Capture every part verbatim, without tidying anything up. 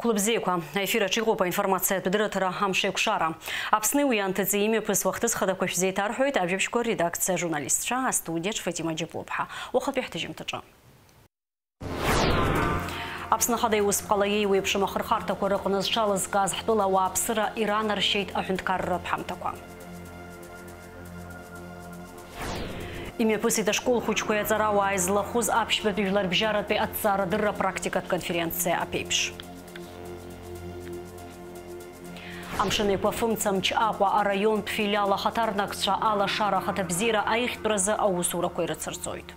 Хәлыбзиақәа, аефир аҿы иҟоуп аинформациатә дырраҭара «Амшеикәшара». Аԥсни уи анҭыҵи имҩаԥысуа ахҭыс хадақәа шәзеиҭарҳәоит ажәабжьқәа рредакциа ажурналистцәа, астудиаҿ Фатима Џьаблуԥҳа. Уахатәи ҳҭыжьымҭаҿы. Аԥсны Ахада Иусԥҟала иеиуеиԥшым ахырхарҭақәа рыҟны зҽалызкааз ҳтәыла ауааԥсыра иранаршьеит аҳәынҭқарратә ҳамҭақәа. Имҩаԥысит ашкол хәыҷқәеи аҵарауааи злахәыз аԥшьбатәи жәларбжьаратәи аҭҵаарадырра практикатә конференциа аԥеиԥш. Амшын Еиқәа Фымца Мч Аҟәа араионтә филиал ахаҭарнакцәа алашара ахаҭабзиара аихтәразы аусурақәа ирыцырҵоит.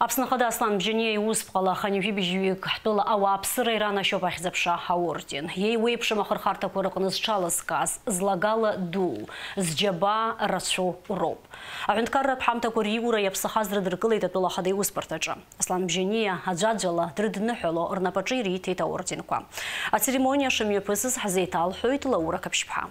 Аԥсны Ахада Аслан Бжьаниа иусԥҟала хынҩажәи быжьҩык ҳтәыла ауааԥсыра иранашьоуп ахьӡ-аԥша аорден. Иеиуеиԥшым ахырхарҭақәа рыҟны зҽалызкааз, злагала дуу, зџьабаа рацәоу роуп. Аҳәынҭқарратә ҳамҭақәа риура иаԥсахаз рыдыркылеит атәыла ахада иусбарҭаҿы. Аслан Бжьаниа аӡәаӡәала дрыдныҳәало рнапаҿы ириҭеит аорденқәа. Ацеремониа шымҩаԥысыз ҳзеиҭалҳәоит Лаура Қаԥшьԥҳа.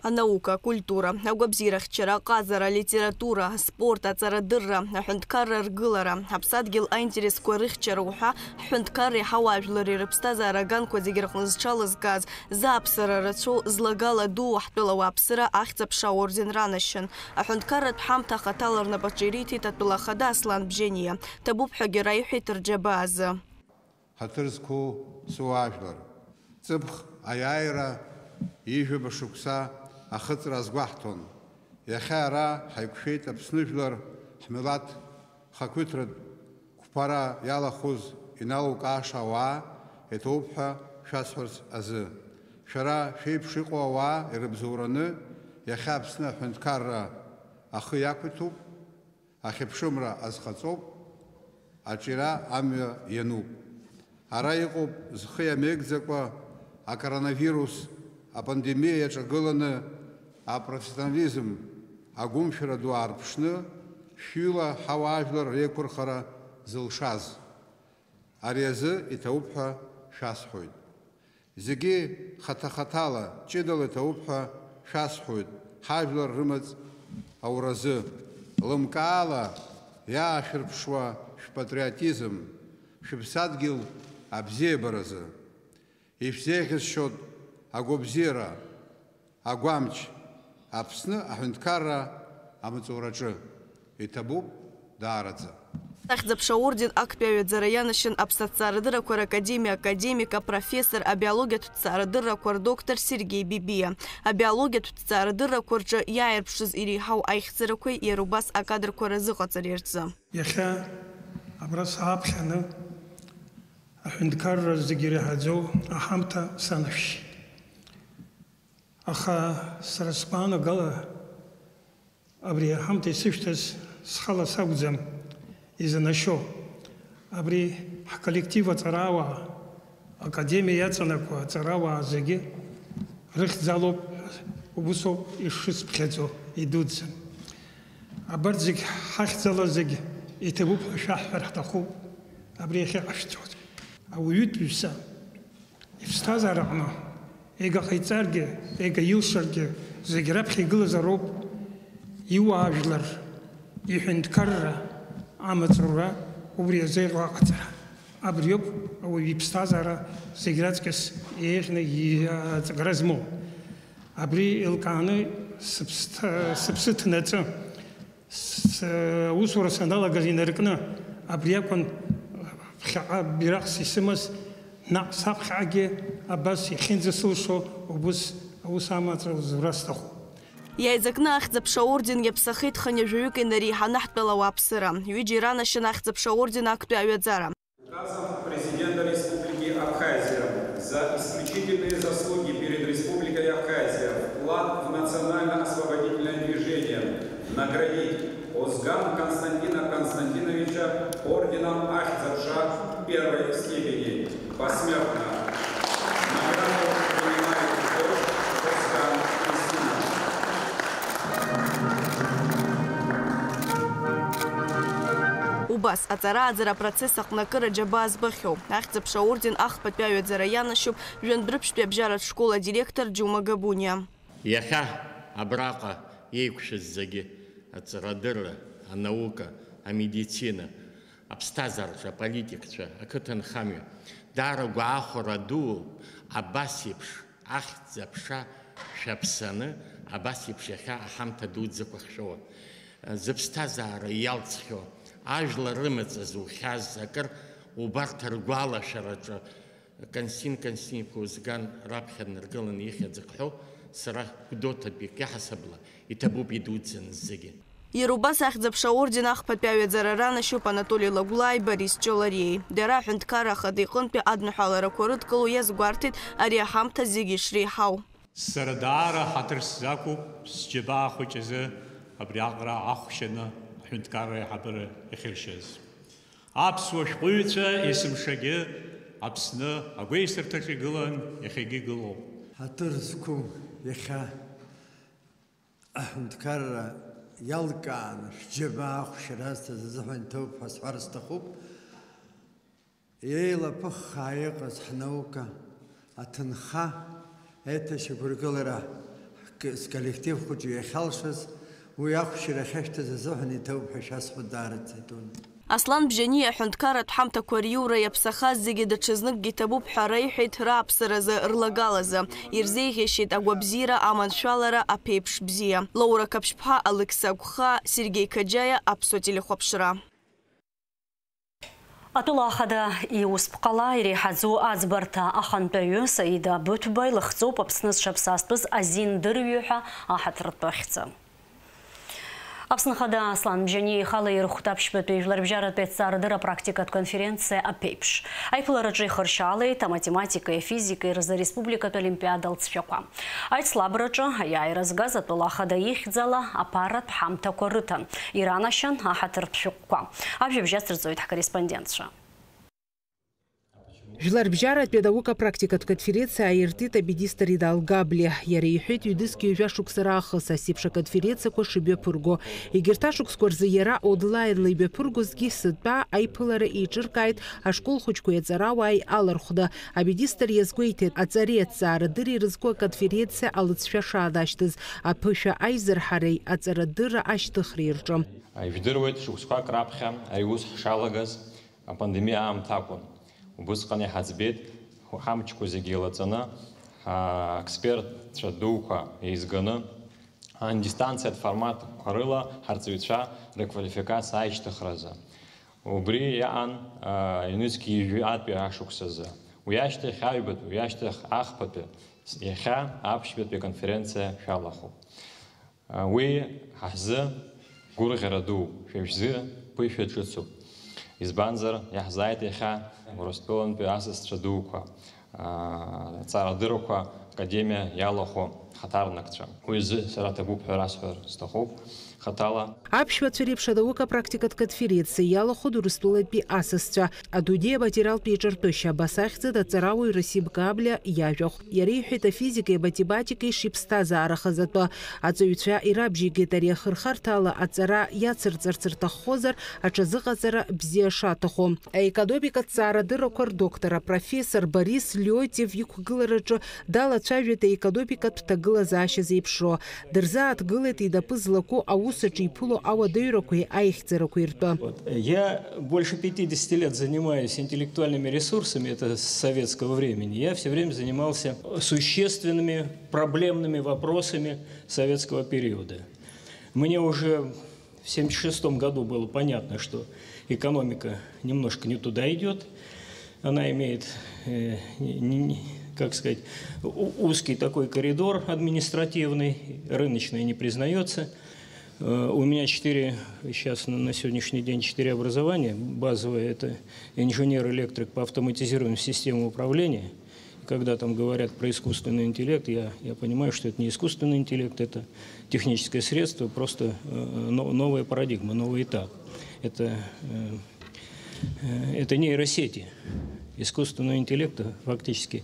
Анаука, акультура, агәабзиарахьчара, аҟазара, алитература, аспорт, аҵарадырра, аҳәынҭқарра ргылара, аԥсадгьыл аинтересқәа рыхьчара уҳәа, ҳҳәынҭқарреи ҳауаажәлари рыԥсҭазаара аганқәа зегьы рҟны зҽалызкааз, зааԥсара рацәоу, злагала дуу ҳтәыла ауааԥсыра ахьӡ-аԥша аорден ранашьан. Аҳәынҭқарратә ҳамҭа ахаҭала рнапаҿы ириҭеит атәыла ахада Аслан Бжьаниа, ҭабуп ҳәагьы раиҳәеит рџьабаа азы. Ҳаҭыр зқәу суаажәлар, ҵыԥх аиааира ижәаба шықәса ахыҵра азгәаҳҭон. Иахьа ара ҳаиқәшәеит Аԥсны жәлар ҳмилаҭ хақәиҭратә қәԥара иалахәыз иналукааша ауаа, иҭоуп ҳәа шәасҳәарц азы. Шәара шәеиԥш иҟоу ауаа ирыбзоураны иахьа Аԥсны аҳәынҭқарра ахы иақәиҭуп. Ахьыԥшымра азхаҵоуп, аҿиара амҩа иануп. Ара иҟоуп зхы иамеигӡакәа акоронавирус апандемиа иаҿагыланы апрофессионализм агәымшәара ду аарԥшны шәҩыла ҳауаажәлар реиқәырхара зылшаз. Ари азы иҭабуп ҳәа шәасҳәоит. Зегьы хаҭа-хаҭала, ҷыдала иҭабуп ҳәа шәасҳәоит, ҳажәлар рымаҵ ауразы, лымкаала иаашәырԥшуа шәпатриотизм, шәыԥсадгьыл абзиабаразы. Ишәзеиӷьасшьоит агәабзиара, агәамч, Аԥсны аҳәынҭқарра амаҵураҿы иҭабуп даараӡа. Ахьӡ-аԥша аорден актәи аҩаӡара ианашьан Аԥсны аҭҵаарадыррақәа ракадемиа академик, апрофессор, абиологиатә ҭҵаарадыррақәа рдоктор Сергеи Бибиа. Абиологиатә ҭҵаарадыррақәа рҿы иааирԥшыз иреиҳау аихьӡарақәеи иара убас акадрқәа разыҟаҵареи рзы. Иахьа абра сааԥхьаны аҳәынҭқарра зегьы иреиҳаӡоу аҳамҭа санашәшьеит. Аха сара сгәаанагала абри аҳамҭа исышәҭаз схала сакәӡам изанашьо. Абри ҳколлектив аҵарауаа, академиа иаҵанакуа аҵарауаа зегьы рыхьӡалоуп, убусоуп ишысԥхьаӡо, идуӡӡан. Абарҭ зегь ҳахьӡала зегь иҭабуп ҳәа шәаҳҳәар ҳҭахуп, абри иахьыҟашәҵоз. Ауаҩытәыҩса иԥсҭазаараҟны, егьа ҟаиҵаргьы, егьа илшаргьы, зегь раԥхьа игылазароуп иуаажәлар, иҳәынҭқарра, амаҵура, убри азы иҟоу аҟаҵара. Абриоуп ауаҩы иԥсҭазаара зегь раҵкьыс еиӷьны иаҵакра змоу. Абри еилкааны сыԥсҭа-, сыԥсы ҭнаҵы. С-, аусура саналагаз инаркны, абри акәын ԥхьаҟа бираҟс исымаз, наҟ саԥхьаҟагьы абас иахьынӡасылшо убыс аус амаҵ-, зура сҭахуп. Иааизакны Ахьӡ-аԥша аорден иаԥсахеит хынҩажәаҩык инареиҳаны ҳтәыла ауааԥсыра. Ҩыџьа иранашьан Ахьӡ-аԥша аорден актәи аҩаӡара. Указом Президента Республики Абхазия за исключительные заслуги перед Республикой Абхазия, вклад в национально-освободительное движение наградить Озган Константина Константиновича орденом Ахьдзаша первой степени. Посмертно. Награду принимает дочь Озган Кристина. Убас аҵара-ааӡара апроцесс аҟны акыр аџьабаа збахьоу, Ахьӡ-аԥша аорден ахԥатәи аҩаӡара ианашьоуп Жәандәрыԥштәи абжьаратә школ адиректор Џьума Габуниа. Иахьа абраҟа еиқәшәаз зегьы, аҵарадырра, анаука, Амедицина, аԥсҭазаараҿы аполитикцәа, ақыҭанхамҩа, даара гәаахәара дууп абас еиԥш ахьӡ-аԥша шәаԥсаны, абас еиԥш иахьа аҳамҭа дуӡӡақәа ахьшәоу, зыԥсҭазаара иалҵхьоу, ажәлар рымаҵ зухьаз акыр убарҭ ргәалашәараҿы Константин Константин-иԥа Озган раԥхьа днаргыланы ихьӡ ахьҳәо, сара Гәдоуҭатәи иаҳасабала иҭабуп идуӡӡаны зегьы. Иара убас ахьӡ-аԥша аорден ахԥатәи аҩаӡара ранашьоуп Анатоли Лагәлааи Борис Ҷолариеи. Дара аҳәынҭқарра ахада иҟынтәи адныҳәаларақәа рыдкыло иазгәарҭеит ари аҳамҭа зегьы ишреиҳау. Сара даара ҳаҭыр сзақәуп сџьабаа хәыҷ азы абри аҟара ахәшьаны аҳәынҭқарра аиҳабыра иахьыршьаз. Аԥсуа шәҟәыҩҩцәа есымшагьы Аԥсны агәеисырҭаҿы игылан, иахьагьы игылоуп. Ҳаҭыр зқәу иахьа аҳәынҭқарра иалкааны шәџьабаа ахәшьара азҭаз азыҳәан иҭабуп ҳәа сҳәар сҭахуп. Еилаԥыххаа иҟаз ҳнаука, аҭынха, аиҭашьақәыргылара ҳк-, сколлектив хәыҷы иахьалшаз, уи ахәшьара ахьашәҭаз азыҳәан иҭабуп ҳәа шәасҳәоит, даараӡа иҭабуп. Аслан Бжьаниа аҳәынҭқарратә ҳамҭақәа риура иаԥсахаз зегьы даҽазныкгьы иҭабуп ҳәа реиҳәеит рааԥсаразы, рлагалазы. Ирзеиӷьашьеит агәабзиара, аманшәалара, аԥеиԥш бзиа. Лаура Қаԥшьԥҳа, Алықьса Гәхаа, Сергеи Қаџьаиа, Аԥсуа телехәаԥшра. Атәыла ахада иусԥҟала иреиҳаӡоу аӡбарҭа ахантәаҩы Саида Быҭәба илыхҵоуп Аԥсны зҽаԥсазтәыз азин дырҩы ҳәа аҳаҭыртә ахьӡы. Аԥсны Ахада Аслан Бжьаниа ихала ирхәҭа аԥшьбатәи жәларбжьаратәи аҭҵаарадырра апрактикатә конференциа аԥеиԥш. Аиԥылараҿы ихыршьаалеит аматематикеи афизикеи рзы ареспубликатә олимпиада алҵшәақәа. Аицлабраҿы аиааира згаз атәыла ахада ихьӡала аԥаратә ҳамҭақәа рыҭан, иранашьан аҳаҭыртә шәҟәқәа. Ажәабжь ацырҵоит ҳкорреспондентцәа. Жәларбжьаратәи анаука практикатә конференциа ааиртит аминистр Инал Габлиа. Иара иҳәеит, ҩнызқь ҩажәа шықәса раахыс ас еиԥш аконференциақәа шымҩаԥырго. Егьырҭ ашықәсқәа рзы иара онлаинла имҩаԥыргозгьы сынтәа аиԥылара еиҿыркааит ашкол хәыҷқәеи аҵарауааи алархәны. Аминистр иазгәеиҭеит, аҵареи аҭҵаарадырреи рызку аконференциа алыҵшәа шаанашьҭыз, аԥышәа аизырҳареи аҵарадырра ашьҭыхреи рҿы. Ижәдыруеит, шықәсқәак раԥхьа ари ус ҳшалагаз, апандемиа аамҭа акәын. Убысҟан иҳаӡбеит, ҳамчқәа зегьы еилаҵаны, аекспертцәа дуқәа еизганы, адистанциатә форматқәа рыла ҳарҵаҩцәа рыквалификациа аишьҭыхразы. Убри иаан, а, ҩнызқь ҩажәатәи ашықәсазы. Уи ашьҭахь аҩбатәи, уи ашьҭахь ахԥатәи, иахьа аԥшьбатәи аконференциа шәалахәуп. Уи ҳзы гәырӷьара ду, шәа шәзы ԥышәа ҿыцуп. Избанзар, иаҳзааит иахьа Урыстәылантәи асасцәа дуқәа, аҵарадыррақәа академиа иалахәу ҳаҭарнакцәа. Уи азы сара ҭабуп ҳәа расҳәар сҭахуп хаҭала. Аԥшәмацәа реиԥш анаука практикатә конференциа иалахәын Урыстәылантәи асасцәа. Адунеи аматериалтә еиҿартәышьа, абас ахьӡын аҵарауаҩ Расим Габлиа иажәахә. Иара иҳәеит, афизикеи аматематикеи шиԥсҭазаарахаз атәы. Аҵаҩцәа ирабжьеигеит ари ахырхарҭа ала аҵара иацырҵарц рҭаххозар, аҽазыҟаҵара бзиа шаҭаху. Аекономикатә ҭҵаарадыррақәа рдоктор, апрофессор Борис Леонтиев иқәгылараҿы далацәажәеит аекономикатә ҭагылазаашьа зеиԥшроу. Дырзааҭгылеит инапы злаку аус аҿы иԥыло ауадаҩрақәеи аихьӡарақәеи ртәы. Вот. Я больше пятидесяти лет занимаюсь интеллектуальными ресурсами, это с советского времени. Я всё время занимался существенными проблемными вопросами советского периода. Мне уже в семьдесят шестом году было понятно, что экономика немножко не туда идёт. Она имеет, э, не, не, как сказать, у-, узкий такой коридор административный, рыночный не признаётся. Э, у меня четыре, сейчас на, на сегодняшний день четыре образования. Базовое — это инженер-электрик по автоматизированным системам управления. Когда там говорят про искусственный интеллект, я, я понимаю, что это не искусственный интеллект, это техническое средство, просто, э, но-, новая парадигма, новый этап. Это, э, э, это нейросети. Искусственного интеллекта фактически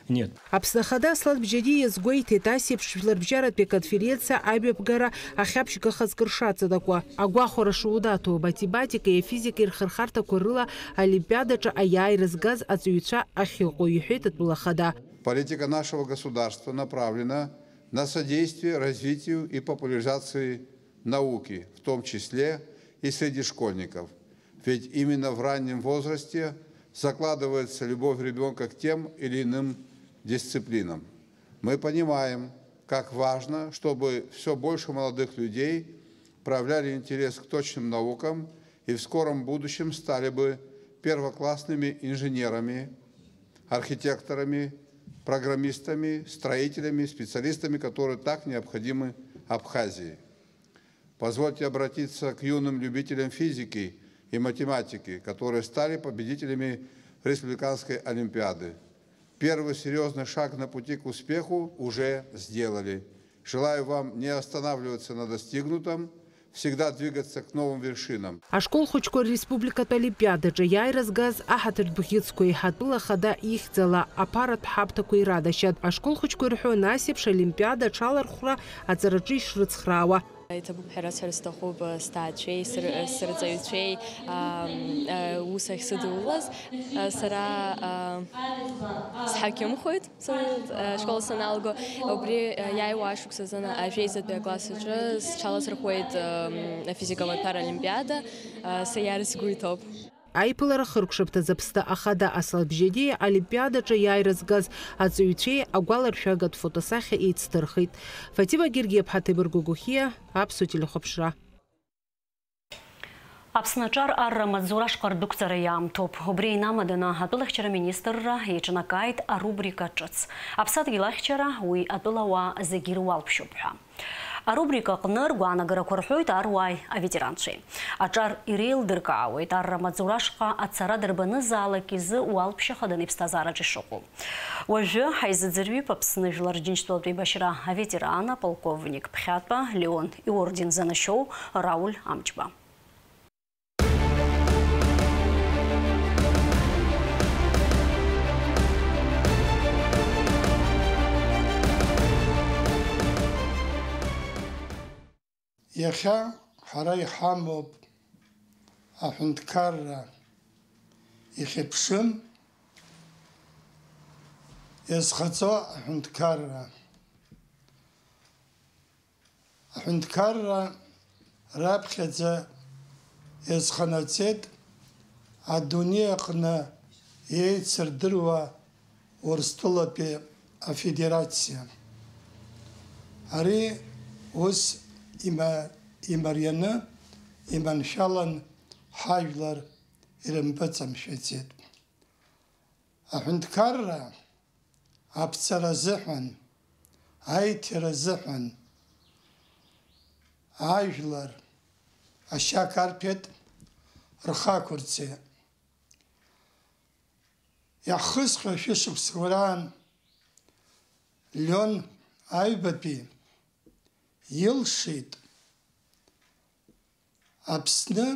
нет. Аԥсны Ахада Аслан Бжьаниа иазгәеиҭеит, ас еиԥш жәларбжьаратәи аконференциа амҩаԥгара ахьаԥшьгахаз кыр шаҵанакуа. Агәахәара шунаҭо, аматематикеи афизикеи рхырхарҭақәа рыла олимпиадаҿы аиааира згаз аҵаҩцәа ахьыҟоу, иҳәеит атәыла ахада. Политика нашего государства направлена на содействие развитию и популяризации науки, в том числе и среди школьников. Ведь именно в раннем возрасте закладывается любовь ребёнка к тем или иным дисциплинам. Мы понимаем, как важно, чтобы всё больше молодых людей проявляли интерес к точным наукам и в скором будущем стали бы первоклассными инженерами, архитекторами, программистами, строителями, специалистами, которые так необходимы Абхазии. Позвольте обратиться к юным любителям физики и математики, которые стали победителями республиканской олимпиады. Первый серьёзный шаг на пути к успеху уже сделали. Желаю вам не останавливаться на достигнутом, всегда двигаться к новым вершинам. Ашкол хәыҷқәа республикатә олимпиадаҿы иааира згаз аҳаҭыртә бӷьыцқәеи ҳатәыла ахада ихьӡала аԥаратә ҳаԥҭақәеи радашьат. Ашкол хәыҷқәа ирҳәон ас еиԥш олимпиада аҽалархәра аҵараҿы ишрыцхраауа. Иҭабуп ҳәа расҳәар сҭахуп, э, сҭаацәеи, сыр-, э, сырҵаҩцәеи, ам, э, ус ахьсыдулаз. Э, сара, э, сҳақьымхоит, сан-, э, ашкол саналго. Убри, э, иааиуа ашықәс азын ажәеизатәи акласс аҿы сҽаласырхәуеит, ам, афизика-маҭәар олимпиада. Э, саиар сгәы иҭоуп. Аиԥылара хыркәшамҭазы Аԥсны Ахада Аслан Бжьаниа олимпиадаҿы иааира згаз аҵаҩцәеи агәаларшәагатә фотосахьа еицдырхеит. Фатима Гергиаԥҳа, Ҭемыр Гогохиа, Аԥсуа телехәаԥшра. Аԥсны аҿар арра амаҵзура ашҟа рдәықәҵара иаамҭоуп. Убри инамаданы атәылахьчара аминистрра еиҿнакааит арубрика ҿыц. Аԥсадгьыл ахьчара, уи атәылауаа зегьы ируалԥшьоуп ҳәа. Арубрика аҟны ргәаанагарақәа рҳәоит аруааи аветеранцәеи. Аҿар иреилдыркаауеит арра амаҵзура ашҟа ацара дарбанызаалак изы уалԥшьа хаданы иԥсҭазаараҿы ишыҟоу. Уажәы ҳаизыӡырҩып Аԥсны Жәлар Рџьынџьтәылатә еибашьра аветеран, аполковник ԥхьатәа Леон иорден занашьоу Рауль Амҷба. Иахьа ҳара иҳамоуп аҳәынҭқарра ихьыԥшым, иазхаҵо аҳәынҭқарра. Аҳәынҭқарра раԥхьаӡа иазханаҵеит адунеи аҟны еицырдыруа Урыстәылатәи Афедерациа. Ари ус има-, имарианы, иманшәалан ҳажәлар ирымпыҵамшәаӡеит. Аҳәынҭқарра аԥҵара азыҳәан, аиҭара азыҳәан ажәлар ашьа карԥеит, рхы ақәырҵеит. Иаҳхысхьоу шәышықәсқәа раан Леон аҩбатәи илшеит Аԥсны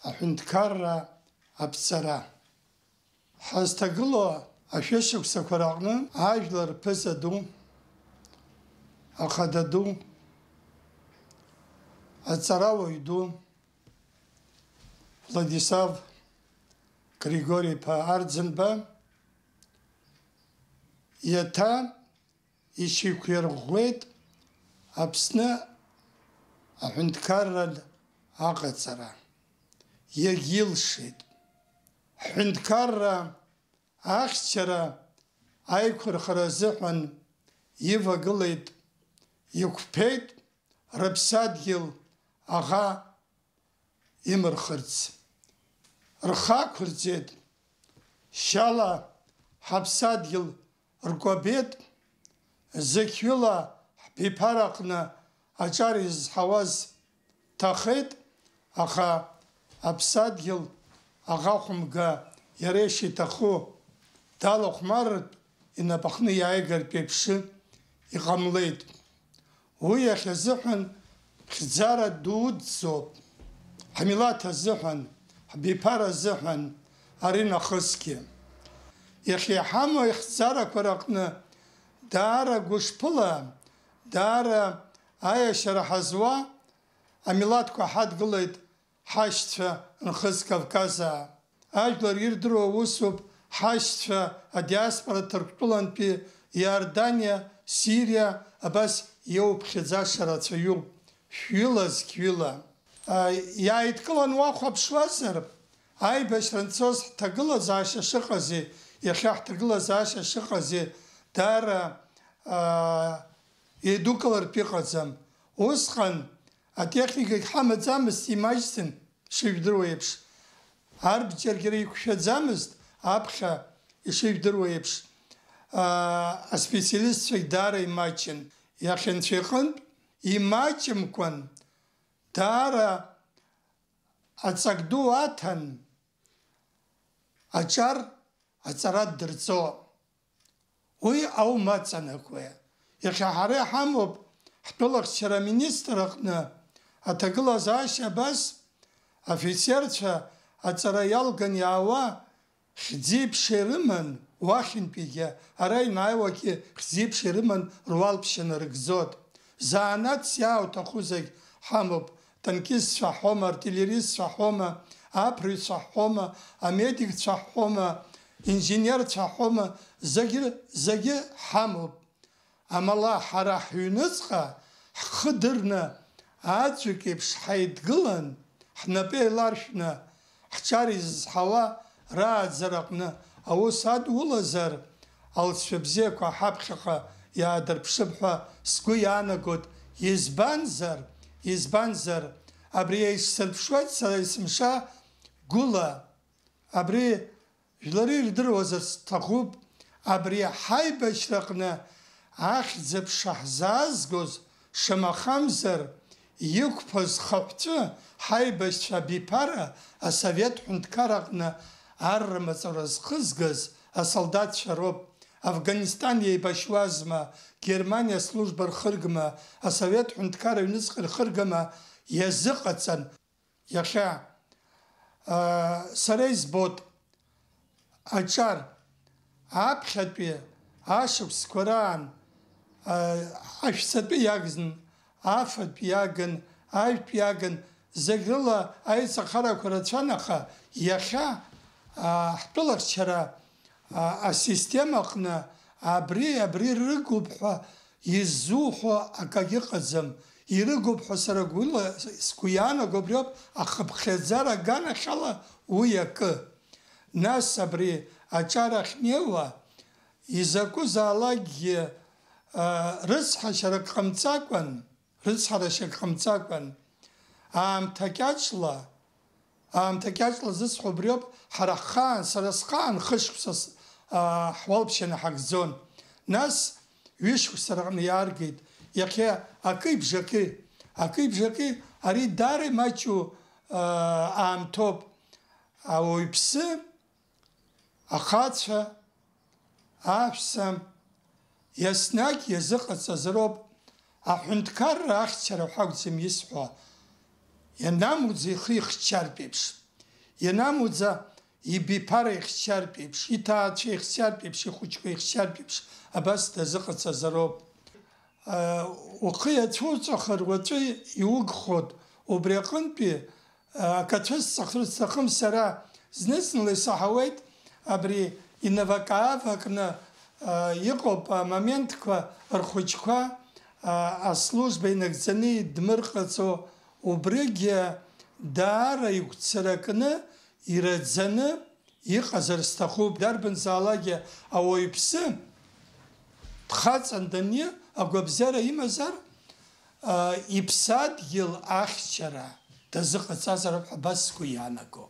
аҳәынҭқарра аԥҵара. Ҳазҭагылоу ашәышықәсақәа раҟны ажәлар рԥыза ду, ахада ду, аҵарауаҩ ду Владислав Григори-иԥа Арӡынба иаҭа ишьақәирӷәӷәеит Аԥсны аҳәынҭқарратә аҟаҵара. Иагьилшеит. Ҳҳәынҭқарра ахьчара аиқәырхара азыҳәан ивагылеит, иқәԥеит рыԥсадгьыл аӷа имырхырц. Рхы ақәырҵеит, шьала ҳаԥсадгьыл ркәабеит, зықьҩыла ҳбиԥараҟны аҿар изҳауаз ҭахеит, аха аԥсадгьыл аӷа хәымга иара ишиҭаху далахәмарыртә инапахны иааигартә еиԥш иҟамлеит. Уи иахьазыҳәан хьӡара дуӡӡоуп, ҳмилаҭ азыҳәан, ҳбиԥара азыҳәан, ари нахысгьы. Иахьа иҳамоу ихьӡарақәа рыҟны даара гәышԥыла, даара аиашьара ҳазуа амилаҭқәа ҳадгылеит ҳашьцәа нхыҵ Кавказаа. Ажәлар ирдыруа усуп ҳашьцәа адиаспора Ҭырқәтәылантәи Иорданиа, Сириа, абас иоуԥхьаӡаша рацәаҩуп, шәҩыла зқьҩыла. Иааидкыланы уахәаԥшуазар, аибашьра анцоз ҳҭагылазаашьа шыҟази, иахьа ҳҭагылазаашьа шыҟази даара, аа, еидукылартә иҟаӡам. Усҟан атехникагь ҳамаӡамызт, имаҷӡан, шыжәдыруа еиԥш. Арбџьаргьы иқәшәаӡамызт аԥхьа, ишыжәдыруа еиԥш, аа, аспециалистцәагь даара имаҷын. Иахьа Анцәа иҟынтә имаҷымкәан, даара аҵак ду аҭан аҿар аҵара ддырҵо. Уи аума аҵанакуа. Иахьа ҳара иҳамоуп ҳтәылахьчара аминистр аҟны аҭагылазаашьа абас, афицерцәа аҵара иалган иаауа хьӡи-ԥшеи рыман, уахьынтәигьы, ара инааиуагьы хьӡи-ԥшеи рыман руалԥшьа нарыгӡоит. Занааҭс иаауҭаху зегь ҳамоуп, танкистцәа ҳҳәома, артиллеристцәа ҳҳәома, аԥырҩцәа ҳҳәома, амедикцәа ҳҳәома, инженерцәа ҳҳәома, зегьы, зегьы ҳамоуп. Амала ҳара ҳҩныҵҟа ҳхы дырны аӡәк еиԥш ҳаидгылан, ҳнапы еиларшәны, ҳҿар изызҳауа рааӡараҟны аус адулазар, алҵшәа бзиақәа ҳаԥхьаҟа иаадырԥшып ҳәа сгәы иаанагоит. Избанзар, избанзар, абри еиҿсырԥшуеит сара есымша гәыла. Абри жәлары ирдыруазар сҭахуп, абри ҳаибашьраҟны ахьӡ-аԥша ҳзаазгоз, шамахамзар, иқәԥаз хаҳәҵәы ҳаибашьцәа абиԥара асовет ҳәынҭқарраҟны аррамаҵура зхызгаз асолдаҭцәа роуп. Афганистан еибашьуазма, Германиа служба рхыргама, асовет ҳәынҭқарра аҩныҵҟа ирхыргама, иазыҟаҵан. Иахьа, аа, сара избоит аҿар аԥхьатәи ашықәсқәа раан, аа, ашәсатәи иагын, афатә иагын, ажәтә иагын, зегь рыла аиҵахарақәа рацәан, аха иахьа, аа, ҳтәылахьчара, аа, асистема аҟны абри, абри рыгуп ҳәа иззуҳәо акагь ыҟаӡам. Ирыгуп ҳәа сара гәыла сгәы иаанаго абриоуп, ахыԥхьаӡара аганахьала уи акы. Нас абри аҿар ахьнеиуа, изакәызаалакгьы, а, рыцҳашьарак ҟамҵакәан, рыцҳарашьак ҟамҵакәан, аамҭа кьаҿла, аамҭа кьаҿла зысҳәо убриоуп, ҳара ҳхаан, сара схаан хышықәса с-, аа, ҳуалԥшьа наҳагӡон. Нас ҩышықәса рҟны иааргеит. Иахьа акы-ибжакы, акы-ибжакы, ари даара имаҷу, аа, аамҭоуп. Ауаҩԥсы, ахацәа, аҳәса, еснагь иазыҟаҵазароуп аҳәынҭқарра ахьчара ҳәа акәӡам исҳәо, ианамуӡа ихы ихьчартә еиԥш, ианамуӡа ибиԥара ихьчартә еиԥш, иҭаацәа ихьчартә еиԥш, ихәыҷқәа ихьчартә еиԥш, абас дазыҟаҵазароуп. Ухы иацәуҵәахыр уаҵәы иугхоит, убри аҟынтәи акы ацәысҵахар сҭахым сара. Зны-зынла исаҳауеит, абри инавак-аавакны, а, иҟоуп амоментқәа рхәыҷқәа, а, аслужба инагӡаны идмырҟаҵо, убригьы даара игәцаракны, ираӡаны иҟазар сҭахуп. Дарбанзаалакгьы ауаҩԥсы дхаҵан даниз агәабзиара имазар, а, иԥсадгьыл ахьчара дазыҟаҵазароуп ҳәа абас сгәы иаанаго.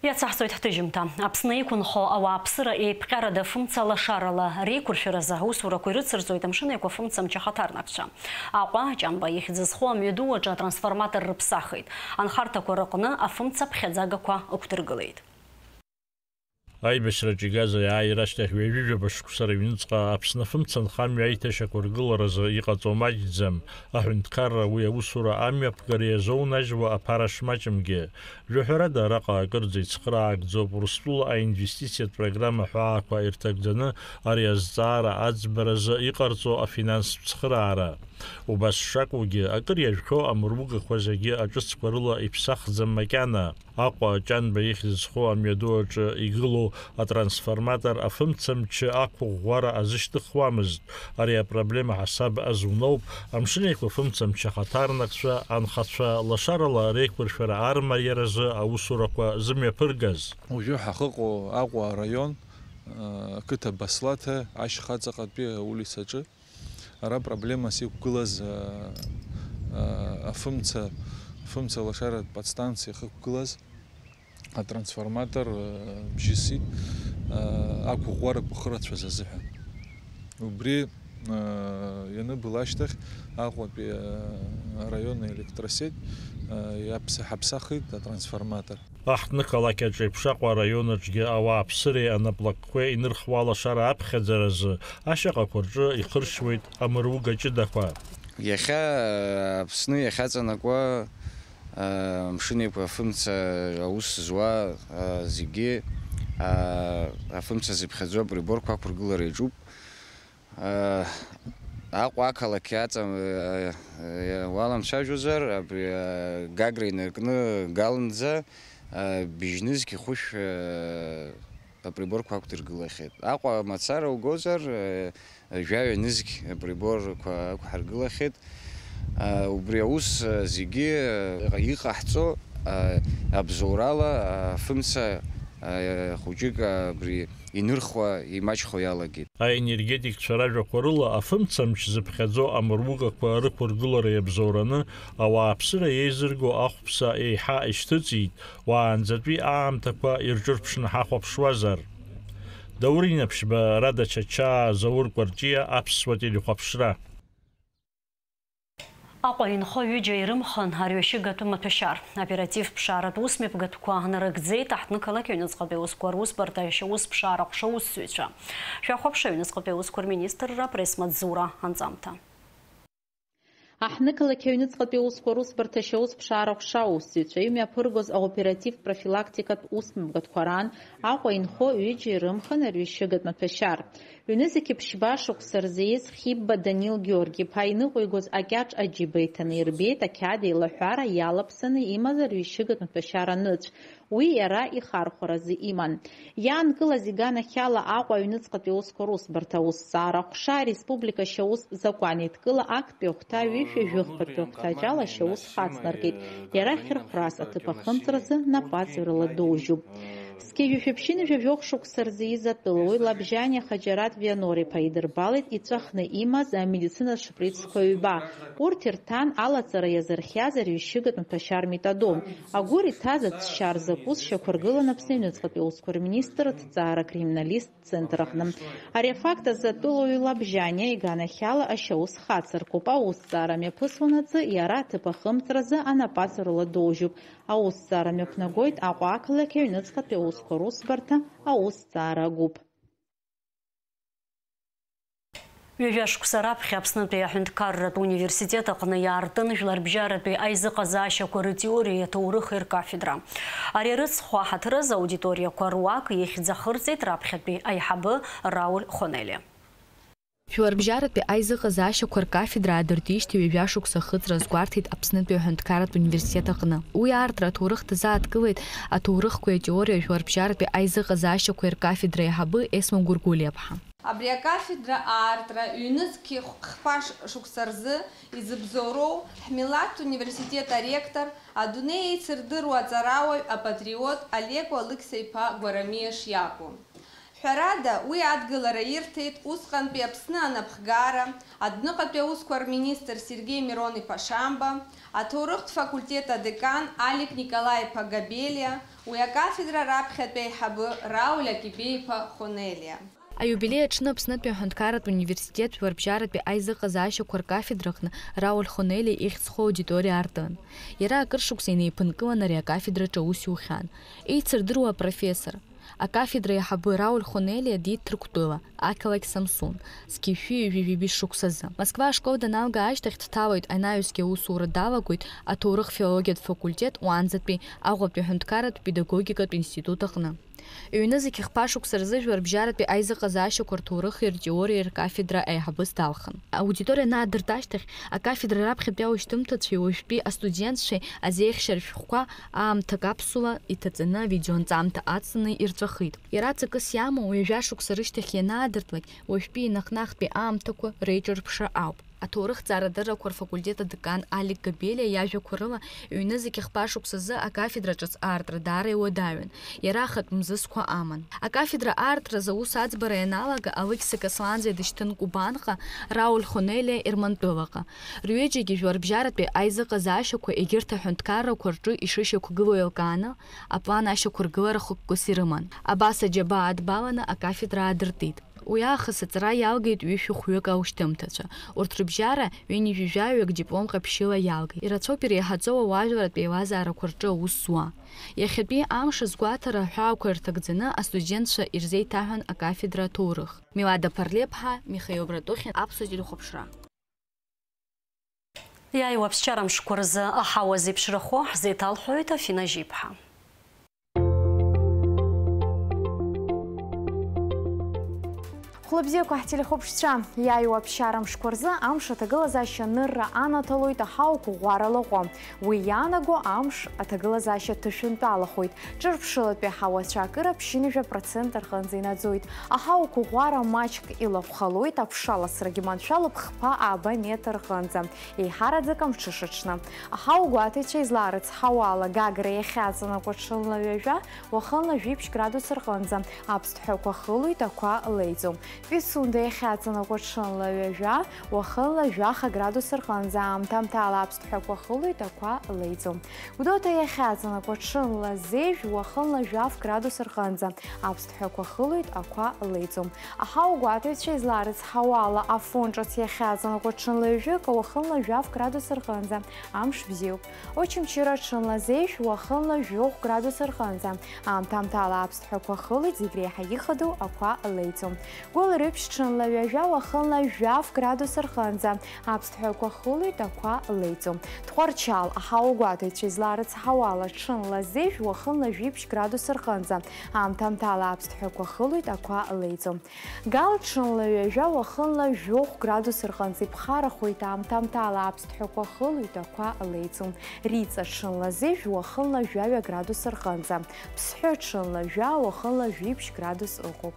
Иацаҳҵоит ҳҭыжьымҭа. Аԥсны иқәынхо ауааԥсыра еиԥҟьарада фымца лашарала реиқәыршәаразы аусурақәа ирыцырҵоит Амшын Еиқәа фымцамч ахаҭарнакцәа. Аҟәа, Ҷанба ихьӡ зху амҩаду аҿы атрансформатор рыԥсахит. Анхарҭақәа рыҟны афымца ԥхьаӡагақәа ықәдыргылеит. Аибашьраҿы игаз аиааира ашьҭахь ҩажәижәаба шықәса рыҩныҵҟа Аԥсны афымца нхамҩа аиҭашьақәыргыларазы иҟаҵо маҷӡам. Аҳәынҭқарра уи аусура амҩаԥгара иазоунажьуа аԥара шмаҷымгьы. Жәаҳәарада, араҟа акырӡа ицхыраагӡоуп Урыстәыла аинвестициатә программа ҳәаақәа ирҭагӡаны ари азҵаара аӡбаразы иҟарҵо афинанстә цхыраара. Убас шакәугьы, акыр иажәхьоу амыругақәа зегьы аҿыцқәа рыла иԥсахӡам макьана. Аҟәа Ҷанба ихьӡ зху амҩаду аҿы игылоу атрансформатор афымцамч ақәыӷәӷәара азышьҭыхуамызт. Ари апроблема ҳасаб азуноуп, Амшын Еиқәа фымцамч ахаҭарнакцәа, анхацәа лашарала реиқәыршәара армариаразы аусурақәа зымҩаԥыргаз. Уажәы ҳахыҟоу Аҟәа араион, ақыҭа Баслаҭа ашьха ҵаҟатәи аулицаҿы. Ара проблемас иқәгылаз, а, а, афымца, афымца лашаратә подстанциа иахықәгылаз атрансформатор, а, бжьысит, а, ақәыӷәӷәарақәа хырацәаз азыҳәан. Убри, а, ианыбыл ашьҭахь Аҟәатәи, а, араиони аелектросеть, а, иаԥса-, ҳаԥсахит атрансформатор. Аҳҭнықалақь аҿы еиԥш Аҟәа араион аҿгьы ауааԥсыреи анаплакқәеи инырхуа алашара аԥхьаӡаразы ашьаҟақәа рҿы ихыршьуеит амыруга ҷыдақәа. Иахьа, Аԥсны иахьаҵанакуа, Амшын Еиқәа афымца аус зуа, зегьы, афымца зыԥхьаӡо априборқәа ақәыргылара иаҿуп. Аҟәа ақалақь аҵа уаламцәажәозар, абри Гагра инаркны Галнӡа быжьнызқь хәышә априборқәа ақәдыргылахьеит. Аҟәа мацара угозар, жәаҩа нызқь априборқәа ақәҳаргылахьеит. Убри аус зегьы иҟаҳҵо абзоурала афымца хәыҷык абри инырхуа, имаҷхо иалагеит. Аенергетикцәа ражәақәа рыла, афымцамч зыԥхьаӡо амыругақәа рықәыргылара иабзоураны, ауааԥсыра еизырго ахәԥса еиҳа ишьҭыҵит, уаанӡатәи аамҭақәа ирҿырԥшны ҳахәаԥшуазар. Даур Инаԥшьба, Рада Чачаа, Заур Кәарҷиа, Аԥсуа телехәаԥшра. Аҟәа инхо ҩыџьа ирымхын арҩашьыгатә маҭәашьар. Оператив ԥшааратә усмҩаԥгатәқәа нарыгӡеит аҳҭнықалақь аҩныҵҟатәи аусқәа русбарҭа ашьаус ԥшаара ҟәша аусзуҩцәа. Шәахәаԥш аҩныҵҟатәи аусқәа рминистрра апресс-маҵзура анҵамҭа. Аҳҭнықалақь аҩныҵҟатәи аусқәа русбарҭа ашьаус ԥшаара ҟәша аусзуҩцәа имҩаԥыргоз аоператив-профилактикатә усмҩаԥгатәқәа раан Аҟәа инхо ҩыџьа ирымхын арҩашьыгатә маҭәашьар. Ҩнызқьи ԥшьба шықәса рзы ииз Хьибба Данил Георги-иԥа иныҟәигоз акьаҿ аџьыба иҭаны ирбеит ақьаад еилаҳәара иалаԥсаны имаз арҩашьыгатә маҭәашьар аныцә, уи иара ихархәаразы иман. Иаанкылаз иганахьала Аҟәа аҩныҵҟатәи аусқәа русбарҭа аусҭҵаара аҟәша ареспублика ашьаус закәанеидкыла актәи ахәҭа ҩышәи жәыхԥатәи ахәҭаҷ ала ашьаус хацнаркит, иара хьырхәрас аҭыԥ ахымҵразы напаҵаҩрала доужьуп. Зқьи жәшәи ԥшьынҩажәи жәохә шықәса рзы ииз атәылауаҩ Лабжьаниа Хаџьараҭ Вианор-иԥа идырбалеит иҵәахны имаз амедицинатә шприцқәа ҩба. Урҭ ирҭан алаҵара иазырхиаз арҩашьыгатә маҭәашьар метадон. Агәыр иҭаз аӡшьар закәыз шьақәыргылан Аԥсны аҩныҵҟатәи аусқәа рминистр аҭҵаара акриминалисттә центр аҟны. Ари афакт азы атәылауаҩ Лабжьаниа иганахьала ашьаус хацыркуп. Аусҭҵаара мҩаԥысуанаҵы иара аҭыԥ ахымҵразы анапаҵаҩрала доужьуп. Аусҭҵаара мҩаԥнагоит Аҟәа ақалақь аҩныҵҟатәи аусқәа русбарҭа аусҭҵаара агәыԥ. Ҩажәа шықәса раԥхьа Аԥснытәи аҳәынҭқарратә университет аҟны иаартын жәларбжьаратәи аизыҟазаашьақәа рытеориеи аҭоурыхи ркафедра. Ари арыцхә аҳаҭыр азы аудиториақәа руак ихьӡ ахырҵеит раԥхьатәи аиҳабы Рауль Хонели. Жәларбжьаратәи аизыҟазаашьақәа ркафедра аадыртижьҭеи ҩажәа шықәса ахыҵра азгәарҭеит Аԥснытәи аҳәынҭқарратә университет аҟны. Уи аартра аҭоурых дазааҭгылеит аҭоурыхқәеи атеориа жәларбжьаратәи аизыҟазаашьақәеи ркафедра аиҳабы Есма Гәыргәлиаԥҳа. Абри акафедра аартра ҩнызқьи хԥа шықәса рзы изыбзоуроу ҳмилаҭ университет аректор, адунеи еицырдыруа аҵарауаҩ, апатриот Алеко Алықьса-иԥа Гәарамиа шиакәу. Ҳәарада, уи адгылара ирҭеит усҟантәи Аԥсны анапхгара, адәныҟатәи аусқәа рминистр Сергеи Мирон-иԥа Шамба, аҭоурыхтә факультет адекан Алик Николаи-иԥа Габелиа, уи акафедра раԥхьатәи аиҳабы Рауль Акибеи-иԥа Хонелиа. Аиубилеи аҽны Аԥснытәи аҳәынҭқарратә университет жәларбжьаратәи аизыҟазаашьақәа ркафедраҟны Рауль Хонелиа ихьӡ зху аудиториа аартын. Иара акыр шықәса инеиԥынкылан ари акафедраҿы аус иухьан. Еицырдыруа апрофессор, акафедра аиҳабы Рауль Хонелиа диит Ҭырқәтәыла, ақалақь Самсун, зқьи жәшәи ҩажәи жәибжь шықәсазы. Москва ашкол даналга ашьҭахь дҭалоит, анаҩсгьы аусура далагоит аҭоурых-филологиатә факультет, уаанӡатәи Аҟәатәи аҳәынҭқарратә педагогикатә институт аҟны. Ҩнызқь хԥа шықәса рзы жәларбжьаратәи аизыҟазаашьақәа рҭоурыхи ртеориеи ркафедра аиҳабыс далхын. Аудиториа анаадырт ашьҭахь, акафедра раԥхьатәи аушьҭымҭацәеи уажәтәи астудентцәеи азеиӷьшьара шәҟәқәа аамҭак аԥсуа иҭаҵаны авидеонҵамҭа ацҵаны ирҵәахит. Иара ҵакыс иамоу ҩажәа шықәса рышьҭахь ианаадыртлак, уажәтәи наҟ-наҟтәи аамҭақәа реиҿырԥшра ауп. Аҭоурыхҭҵаарадыррақәа рфакультет адекан Алик Габелиа иажәақәа рыла, ҩнызқь хԥа шықәсазы акафедра ҿыц аартра даара иуадаҩын, иара ахатә мзызқәа аман. Акафедра аартразы аус аӡбара ианалага, Алықьса Касланӡиа дышьҭын Кубанҟа, Рауль Хонелиа Ермантәылаҟа. Рҩыџьагьы жәларбжьаратәи аизыҟазаашьақәа егьырҭ аҳәынҭқаррақәа рҿы ишышьақәгылоу еилкааны, аплан ашьақәыргылара хықәкыс ирыман. Абас аџьабаа адбаланы акафедра аадыртит. Уи аахыс аҵара иалгеит ҩышәи хәҩык аушьҭымҭацәа. Урҭ рыбжьара ҩынҩажәи жәаҩык диплом ҟаԥшьыла иалгеит. Ирацәоуп иреиҳаӡоу ауаажәларратә еилазаарақәа рҿы аус зуа. Иахьатәи амш азгәаҭара аҳәаақәа ирҭагӡаны астудентцәа ирзеиҭаҳәан акафедра аҭоурых. Милада Ԥарлеиԥҳа, Михаил Братухин, Аԥсуа телехәаԥшра. Иааиуа аԥсшьара мшқәа рзы аҳауа зеиԥшрахо ҳзеиҭалҳәоит Афина Жьиԥҳа. Хәлыбзиақәа ҳтелехәаԥшцәа, иааиуа аԥсшьара мшқәа рзы амш аҭагылазаашьа анырра анаҭалоит аҳауақәа ӷәӷәара лаҟәы. Уи иаанаго амш аҭагылазаашьа ҭышәынтәалахоит. Ҿырԥшылатәи аҳауацәа акыр аԥшьынҩажәа процент рҟынӡа инаӡоит. Аҳауақәа ӷәӷәара маҷк илахәхалоит, аԥшаласрагьы маншәалоуп хԥа ааба метр рҟынӡа, еиҳараӡак амҽыша аҽны. Аҳауагәаҭаҩцәа излаарыцҳауа ала, Гагра иахьаҵанакуа ҽынла ҩажәа, уахынла жәиԥшь градус рҟынӡа аԥсҭҳәақәа хылоит, ақәа леиӡом. Пицунда иахьаҵанакуа ҽынла ҩажәа, уахынла жәаха градус рҟынӡа аамҭа-аамҭала аԥсҭҳәақәа хылоит, ақәа леиӡом. Гәдоуҭа иахьаҵанакуа ҽынла зежә, уахынла жәаф градус рҟынӡа аԥсҭҳәақәа хылоит, ақәа леиӡом. Аҳауагәаҭаҩцәа излаарыцҳауа ала, Афон ҿыц иахьаҵанакуа ҽынла ҩажәик, уахынла жәаф градус рҟынӡа амш бзиоуп. Очамчыра ҽынла зежә, уахынла жәохә градус рҟынӡа аамҭа-аамҭала аԥсҭҳәақәа хылоит, зегь реиҳа ихадоу ақәа леиӡом. Гәылрыԥшь ҽынла ҩажәа, уахынла жәаф градус рҟынӡа аԥсҭҳәақәа хылоит, ақәа леиӡом. Тҟәарчал, аҳауагәаҭаҩцәа излаарыцҳауа ала, ҽынла зежә, уахынла жәиԥшь градус рҟынӡа аамҭа-аамҭала аԥсҭҳәақәа хылоит, ақәа леиӡом. Гал ҽынла ҩажәа, уахынла жәохә градус рҟынӡа иԥхарахоит, аамҭа-аамҭала аԥсҭҳәақәа хылоит, ақәа леиӡом. Риҵа ҽынла зежә, уахынла жәаҩа градус рҟынӡа. Ԥсҳәы ҽынла жәа, уахынла жәиԥшь градус ыҟоуп.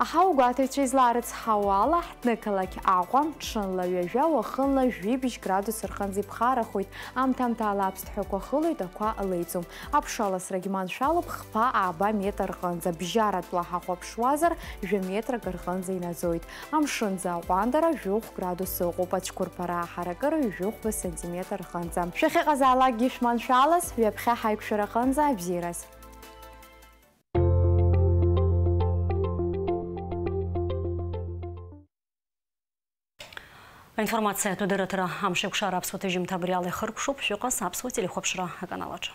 Аҳауагәаҭаҩцәа излаарыцҳауа ала, ҳҭнықалақь Аҟәа ҽынла ҩажәа, уахынла жәибжь градус рҟынӡа иԥхарахоит, аамҭа-аамҭала аԥсҭҳәақәа хылоит, ақәа леиӡом. Аԥшаласрагь маншәалоуп, хԥа ааба метр рҟынӡа, бжьаратәла ҳахәаԥшуазар, жәа метрак рҟынӡа инаӡоит. Амшынӡы аҟәандара жәохә градус ыҟоуп, ацәқәырԥара аҳаракыра ҩажәохәба сантиметр рҟынӡа. Шәахьыҟазаалакгьы шәманшәалаз, ҩаԥхьа ҳаиқәшәараҟынӡа абзиараз. Аинформациатә дырраҭара Амшеикәшара аԥсуа ҭыжьымҭа абри ала ихыркәшоуп, шәыҟаз аԥсуа телехәаԥшра аканалаҿы.